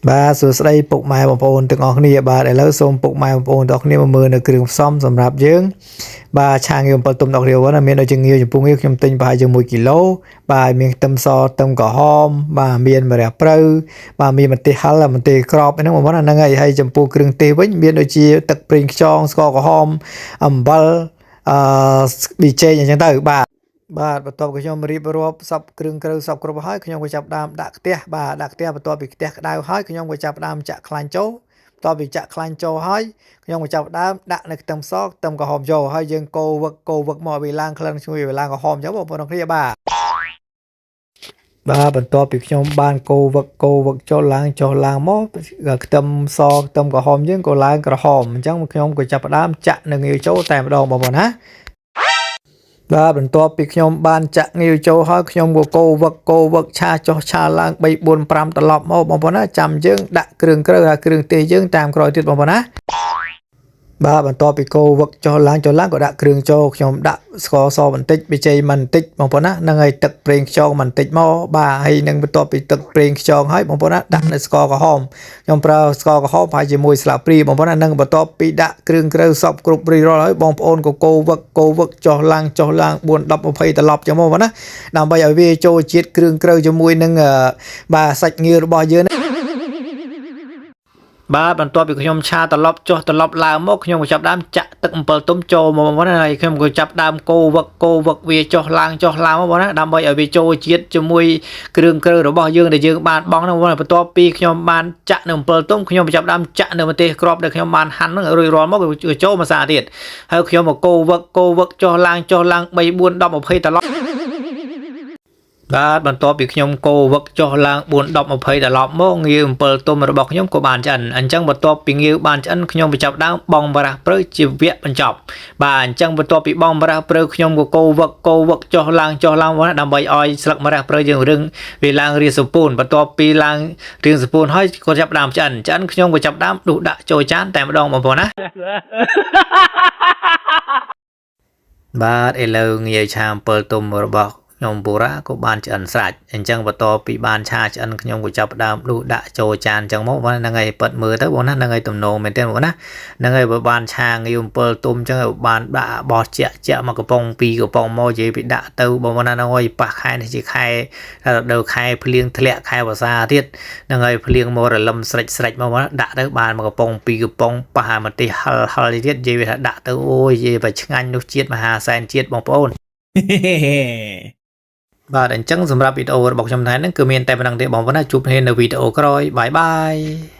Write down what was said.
បាទសួស្តីពុកម៉ែបងប្អូនទាំងអស់គ្នាបាទឥឡូវសូមពុកម៉ែបងប្អូនទាំងអស់គ្នាមកមើលនៅគ្រឿងផ្សំសម្រាប់យើងបាទឆាងាវ7ទុំដល់គ្នាហ្នឹងមានដូចជាងាវចំពោះងាវខ្ញុំទិញប្រហែលជា1គីឡូបាទមានខ្ទឹមសខ្ទឹមក្រហមបាទមានម្រះព្រៅបាទមានម្ទេសហិលម្ទេសក្របហ្នឹងបងប្អូនហ្នឹងហើយហើយចំពោះគ្រឿងទេសវិញមានដូចជាទឹកប្រេងខ្យងស្ករក្រហមអំបិលអឺប៊ីចេងអញ្ចឹងទៅបាទ បាទបន្ទាប់ពីខ្ញុំរៀបរាប់សពគ្រឿងក្រៅសពគ្រប់ហើយខ្ញុំក៏ចាប់ផ្ដើមដាក់ខ្ទះបាទដាក់ខ្ទះបន្ទាប់ពីខ្ទះក្តៅហើយខ្ញុំក៏ចាប់ផ្ដើមចាក់ខ្លាញ់ចូលបន្ទាប់ពីចាក់ខ្លាញ់ចូលហើយខ្ញុំក៏ចាប់ផ្ដើមដាក់នៅខ្ទឹមសខ្ទឹមក្រហមចូលហើយយើងកូរវឹកកូរវឹកមកឲ្យវាឡើងក្លិនឈ្ងុយវាឡើងក្រហមអញ្ចឹងបងប្អូនគ្នាបាទបាទបន្ទាប់ពីខ្ញុំបានកូរវឹកកូរវឹកចូលឡើងចុះឡើងមកខ្ទឹមសខ្ទឹមក្រហមយើងក៏ឡើងក្រហមអញ្ចឹងខ្ញុំក៏ចាប់ផ្ដើមចាក់នៅងាវចូលតែម្ដងបងប្អូនណា បាទបន្ទាប់ពីខ្ញុំបានចាក់ងាវចូលហើយខ្ញុំក៏កូរវឹកកូរវឹកឆាចុះឆាឡើង3 4 5ត្រឡប់មកបងប្អូនណាចាំយើងដាក់គ្រឿងក្រៅហើយគ្រឿងទេសយើងតាមក្រោយទៀតបងប្អូនណាបាទបន្ទាប់ពីកូរវឹកចុះឡើងចុះឡើងក៏ដាក់គ្រឿងចូលខ្ញុំដាក់ស្ករសបន្តិចប៊ីចេងបន្តិចបងប្អូនណានឹងហើយទឹកប្រេងខ្យងបន្តិចមកបាទហើយនឹងបន្ទាប់ពីទឹកប្រេងខ្យងហើយបងប្អូនណាដាក់នៅស្ករក្រហមខ្ញុំប្រើស្ករក្រហមប្រហែលជាមួយស្លាបព្រាបងប្អូនណានឹងបន្ទាប់ពីដាក់គ្រឿងក្រៅសពគ្រប់រីរាល់ហើយបងប្អូនក៏កូរវឹកកូរវឹកចុះឡើងចុះឡើង4 10 20ត្រឡប់ចឹងមកបងណាដើម្បីឲ្យវាចូលជាតិគ្រឿងក្រៅជាមួយនឹងបាទសាច់ងាវរបស់យើង បាទបន្ទាប់ពីខ្ញុំឆាត្រឡប់ចុះត្រឡប់ឡើងមកខ្ញុំក៏ចាប់ដើមចាក់ទឹកអំពិលទុំចូលមកបងប្អូនណាហើយខ្ញុំក៏ចាប់ដើមកូរវឹកកូរវឹកវាចុះឡើងចុះឡើងមកបងណាដើម្បីឲ្យវាចូលជាតិជាមួយគ្រឿងក្រៅរបស់យើងដែលយើងបានបង់ហ្នឹងបងប្អូនបន្ទាប់ពីខ្ញុំបានចាក់នៅអំពិលទុំខ្ញុំក៏ចាប់ដើមចាក់នៅម្ទេសក្របដែលខ្ញុំបានហាន់ហ្នឹងរួចរាល់មកក៏ចូលមកសាទៀតហើយខ្ញុំក៏កូរវឹកកូរវឹកចុះឡើងចុះឡើង3 4 10 20ត្រឡប់ បាទបន្ទាប់ពីខ្ញុំកូរវឹកចុះឡើង4 10 20ត្រឡប់មកងាវអំពិលទុំរបស់ខ្ញុំក៏បានឆ្អិនអញ្ចឹងបន្ទាប់ពីងាវបានឆ្អិនខ្ញុំបញ្ចប់ដើមបងបារះព្រៅជាវគ្គបញ្ចប់បាទអញ្ចឹងបន្ទាប់ពីបងបារះព្រៅខ្ញុំក៏កូរវឹកកូរវឹកចុះឡើងចុះឡើងមកដើម្បីឲ្យស្លឹកម្រះព្រៅយើងរឹងវាឡើងរាងសពូនបន្ទាប់ពីឡើងរាងសពូនហើយក៏ចាប់ដើមឆ្អិនឆ្អិនខ្ញុំក៏ចាប់ដើមដុសដាក់ចូលចានតែម្ដងបងប្អូនណា បាទឥឡូវងាយឆាអំពិលទុំរបស់ខ្ញុំបូរ៉ាក៏បានឆ្អិនស្រេចអញ្ចឹងបន្ទាប់ពីបានឆាឆ្អិនខ្ញុំក៏ចាប់ផ្ដើមដួសដាក់ចូលចានអញ្ចឹងមកបាទហ្នឹងហើយប៉ិតមើលទៅបងណាហ្នឹងហើយទំនងមែនទេបងណាហ្នឹងហើយបើបានឆាងាយអំពិលទុំអញ្ចឹងបានដាក់បោះជាក់ជាក់មកកំប៉ុងពីរកំប៉ុងមកនិយាយពីដាក់ទៅបងណាហ្នឹងហើយប៉ះខែនេះជាខែរដូវខែភ្លៀងធ្លាក់ខែវស្សាទៀតហ្នឹងហើយភ្លៀងមករលឹមស្រេចស្រេចមកដាក់ទៅបានមកកំប៉ុងពីរកំប៉ុងប៉ះម្ទេសហិលហិលទៀតនិយាយវាថាដាក់ទៅអូយនិយាយបើឆ្ងាញ់នោះជាតិមហាសែនជាតិបងប្អូន បាទអញ្ចឹងសម្រាប់វីដេអូរបស់ខ្ញុំថ្ងៃនេះគឺមានតែប៉ុណ្្នឹងទេបងប្អូនណាជួបគ្នានៅវីដេអូក្រោយបាយបាយ។